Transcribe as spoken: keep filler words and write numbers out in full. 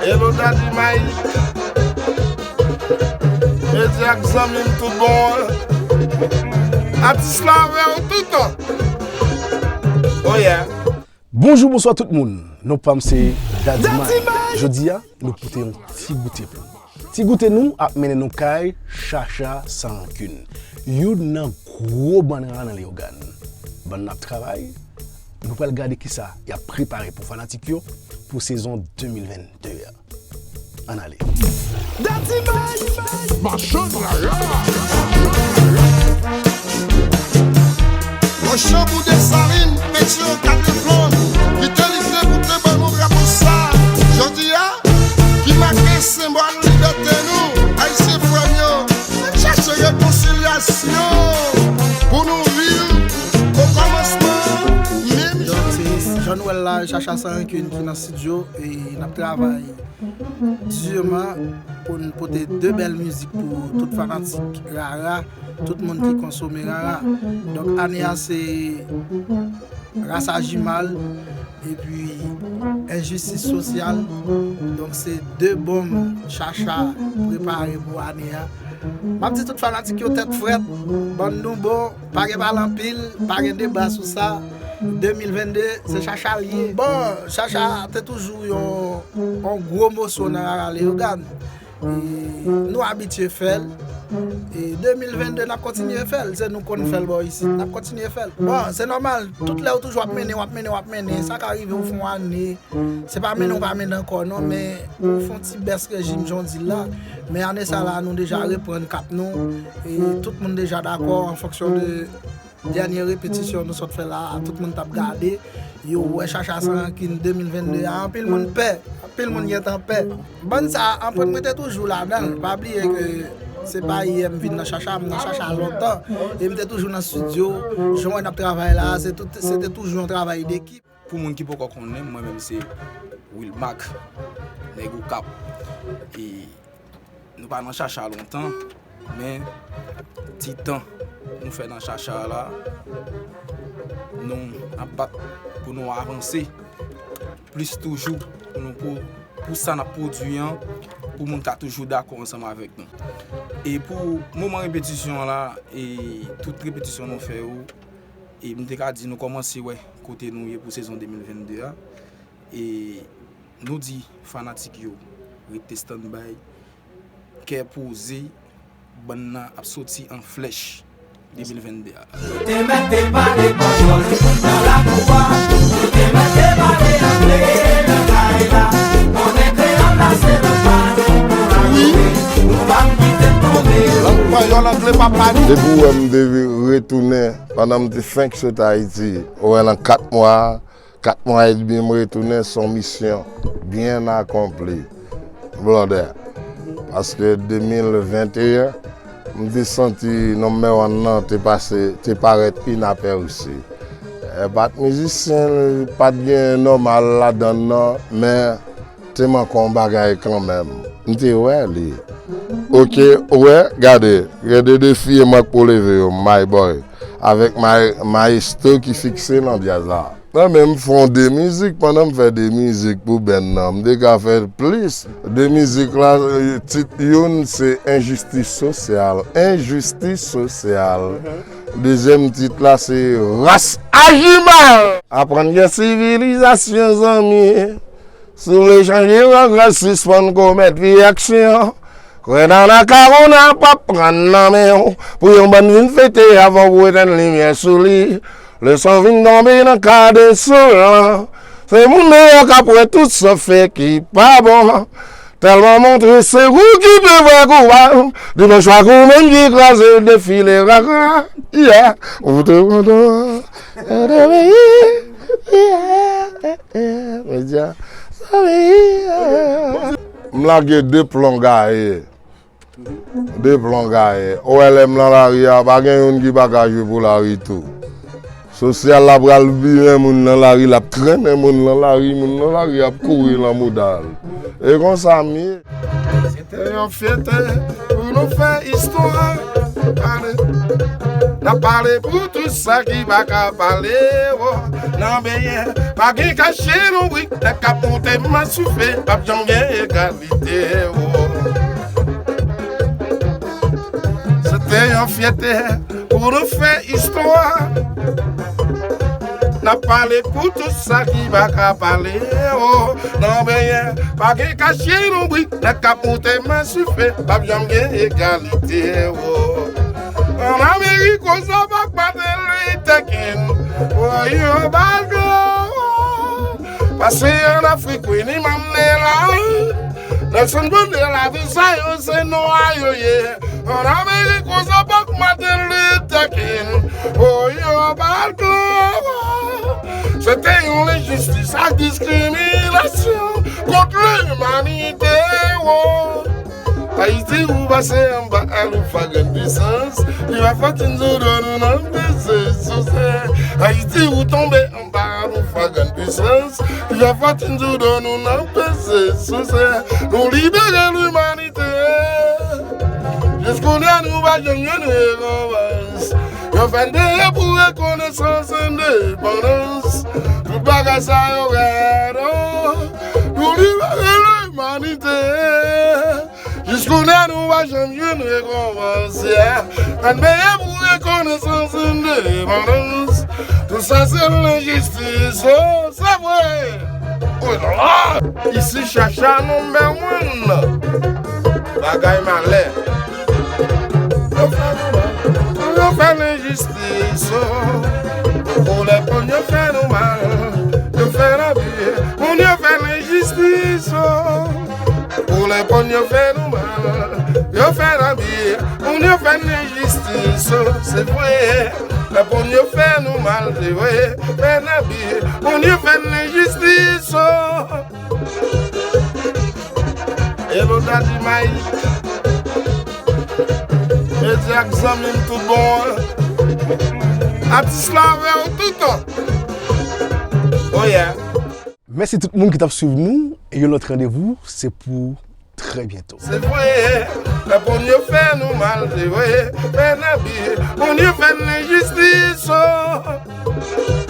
Hello Daddy Mike. Medi ak zanmi m tout bon an. Atis la avè w toutan. Oh yeah. Bonjou, bonswa tout moun. Non pa m se Daddy Mike. Jodi a, nou pote yon ti goute pou nou. Ti goute nou ap mennen nou kay Chacha San Rankin. Youn nan gwo bann rara nan Leyogàn. Bann nan ap travay. Nou pral gade kisa y ap prepare pou fanatik yo pou sezon de mil vennde a. Ann ale. Machann rara. Mechan pou Desalin, Petyon, Kateflòn, ki te lite pou te ban nou drapo sa. Jodi a, ki make senbòl libète nou, Ayisyen frè m yo, ann chache rekonsilyasyon pou nou viv okòmansman menm jan. Donk, se Jean Noël la, Chacha San Rankin ki nan estidyo, e n ap travay diman pou n pote de bèl mizik pou tout fanatik rara, tout moun ki konsome rara. Donk, ane a se Rasa Jimal, epi Enjistis Sosyal. Donk, se de bonm Chacha prepare pou ane a. M ap di tout fanatik yo tèt frèt, bann nou bon, pa gen pale anpil, pa gen deba sou sa. De mil vennde, se Chacha l ye. Bon, Chacha te toujou yon, yon gwo moso nan rara Leyogàn. E nou abitye fè l. E de mil vennde, n ap kontinye fè l. Se nou konn fè l bò isit, n ap kontinye fè l. Bon, se nòmal, tout lè w toujou ap mennen, w ap mennen, w ap mennen. Sa ka rive w fè yon ane, se pa mennen w pa mennen ankò non, men ou fè yon ti bès rejim jan w di l la. Men ane sa la, nou deja reprann kap nou. E tout moun deja dakò an fonksyon de dènye repetisyon nou sot fè la a, tout moun t ap gade, yo wè Chacha San Rankin de mil vennde a, anpil moun pè, anpil moun gentan pè. Bann sa a, anprent mwen te toujou ladan l. Pa bliye ke se pa yè m vin nan Chacha, m nan Chacha lontan. E m te toujou nan estidyo, jan w wè n ap travay la a, se tout, se te toujou yon travay dekip. Pou moun ki poko konnen m, mwen menm se Wilmac, nèg Okap. E nou pa nan Chacha lontan, men ti tan nou fè nan Chacha la, nou ap bat pou nou avanse plis toujou, pou nou, pou, pou sa n ap pwodui an, pou moun ka toujou dakò ansanm avèk nou. E pou moman repetisyon an la, e tout repetisyon nou fè yo, e m te ka di nou kòmanse wè kote nou ye pou sezon de mil vennde a. E nou di fanatik yo rete standby, kè poze, bann nan ap soti an flèch de mil vennde a. Yo te mèt te pale panyòl nan lakou a, yo te mèt te pale angle nan kay la, konnen kreyòl la se lanmò nou pou n arive, nou p ap kite tonbe. Lang panyòl, angle pa pale. Depi w wè m te retounen, pandan m te fenk sot Ayiti, ou wè nan kat mwa, kat mwa edmi m retounen, se yon misyon byen akonpli. Blòdè. Paske de mil venteyen, m te santi nonbè wan nan te pase, te parèt inapèsi. E pa t mizisyen, li pa t gen nòmal ladan l nan, men te manke yon bagay kanmenm. M te wè li. Oke, ou wè, gade, gen de defi e mwen k pou leve yo, my boy. Avèk may-, maestro ki fikse nan djaz la. Mwen menm m fè yon de mizik, pandan m fè de mizik pou band nan, m te ka fè plis. De mizik la, tit youn se Enjistis Sosyal. Enjistis Sosyal. Dezyèm tit la se Ras Ajimal. Aprann gen sivilizasyon, zanmi. Si w vle chanje ragras, sispann komèt vye aksyon. Kwè nan Macarona p ap pran nan men w. Pou yon bann vin fete avan w pou etèn limyè sou li. Leson vin tonbe nan ka de sou lan. Se moun deyò k ap wè tout sa w fè ki pa bon. Tèlman montre se ou ki pi vre koupab. Dimanch swa kou menm ki kraze defile rara. Yeah. Ou te kontan. Yeah. Medya. M lage de plon gaye. De plon gaye. Ou wè lè m nan lari a, pa gen youn ki pa ka jwe pou lari tou. Sosyal la pral bimen moun nan lari, l ap trennen moun nan lari, moun nan lari ap kouri nan mouda l. E konsa m ye. Se te yon fyète pou nou fè istwa. Ale. N ap pale pou tout sa ki pa ka pale, o. Nan benyen, pa gen kache lonbrik, nèg k ap monte maswife, p ap janm gen egalite, o. Se te yon fyète pou nou fè istwa. N ap pale pou tout sa ki pa ka pale, o. Nan benyen, pa gen kache lonbrik, nèg k ap monte maswife, p ap janm gen egalite, o. An Amerik, Rosa Parks, Martin Luther King, o, yo bat yo. Pase an Afrik, Winnie Mandela, Nelson Mandela, tout sa yo se nwa yo ye. An Amerik, Rosa Parks, Martin Luther King, o, yo bat yo. Se te yon lenjistis ak diskriminasyon kont limanite, o. Ayiti, ou pase anba a lou fwa grann pwisans, li pa fòt nou do nou nan peze sou sè. Ayiti, ou tonbe anba a lou fwa grann pwisans, li pa fòt nou do nou nan peze sou sè. Nou libere limanite. Jis kounye a nou pa janm jwenn rekonpans. Yo fè n peye pou rekonesans, endepandans. Tout bagay sa yo rèd, o. Nou libere limanite. Jis kounye a nou pa janm jwenn rekonpans, yeah. Ann peye pou rekonesans, endepandans. Tout sa se lenjistis, o, se vre. Oh la la! Isi Chacha number one. Bagay malè. Yo fè nou mal, yo fè lenjistis, o. Pou lè pou yo fè nou mal, yo fè labi, moun yo fè lenjistis, o. Pou lè pou yo fè nou mal, yo fè labi, moun yo fè lenjistis, o. Se vre, lè pou yo fè nou mal, se vre, fè labi, moun yo fè lenjistis, o. Hello Daddy Mike. Medi ak zanmi m tout bon an. Atis la avè w toutan. Oh yeah. Mèsi tout moun ki t ap swiv nou. E yon lòt randevou, se pou trè byento. Se vre, lè pou yo fè nou mal, se vre, fè n abi, pou yo fè n lenjistis, o.